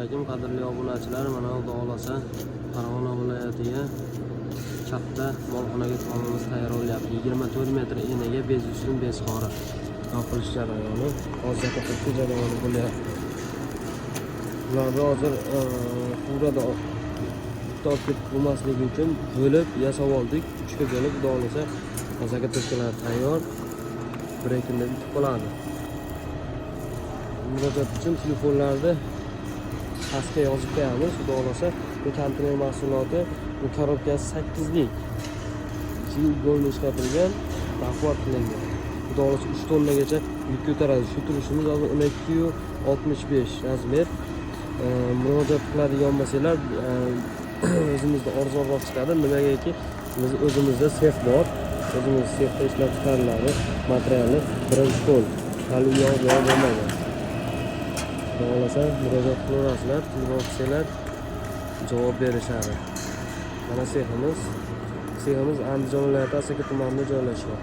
Alaykum, qadrli obunachilar. Mana, Xudo xohlasa, Farg'ona viloyatiga katta molxonaga tomimiz tayyor bo'lyapti. 24 metr eniga, без ustun, без qori. Yopilish jarayoni hozir, zakatga jarayoni bo'lyapti. Ularni hozir qurada bitta olib ketib bo'lmasligi uchun bo'lib yasab oldik, uchga bo'lib. Xudo xohlasa, заготовка lar tayyor, 1 kunda bitib qoladi. Murojaat uchun telefonlarni pastga yozib qo'yamiz. Xudo xohlasa, bu konteyner mahsuloti, bu коробка si sakkizlik, ichiga угольный ishlatilgan, baquvvat qilingan. Xudo xohlasa, 3 tonnagacha yuk ko'taradi. Shu turishimiz hozir 12,65 размер. Murojaat qiladigan bo'lsanglar, o'zimizda arzonroq chiqadi. Nimagaki, biz o'zimizda sex bor, o'zimiz sexda ishlab chiqariladi materialni, birinchi qo'l, hali u yoq bu yoq bo'lmagan. Xudo xohlasa, murojaat qilaverasizlar, telefon qilsanglar, javob berishadi. Mana seximiz. Seximiz Andijon viloyati, Asaka tumanida joylashgan.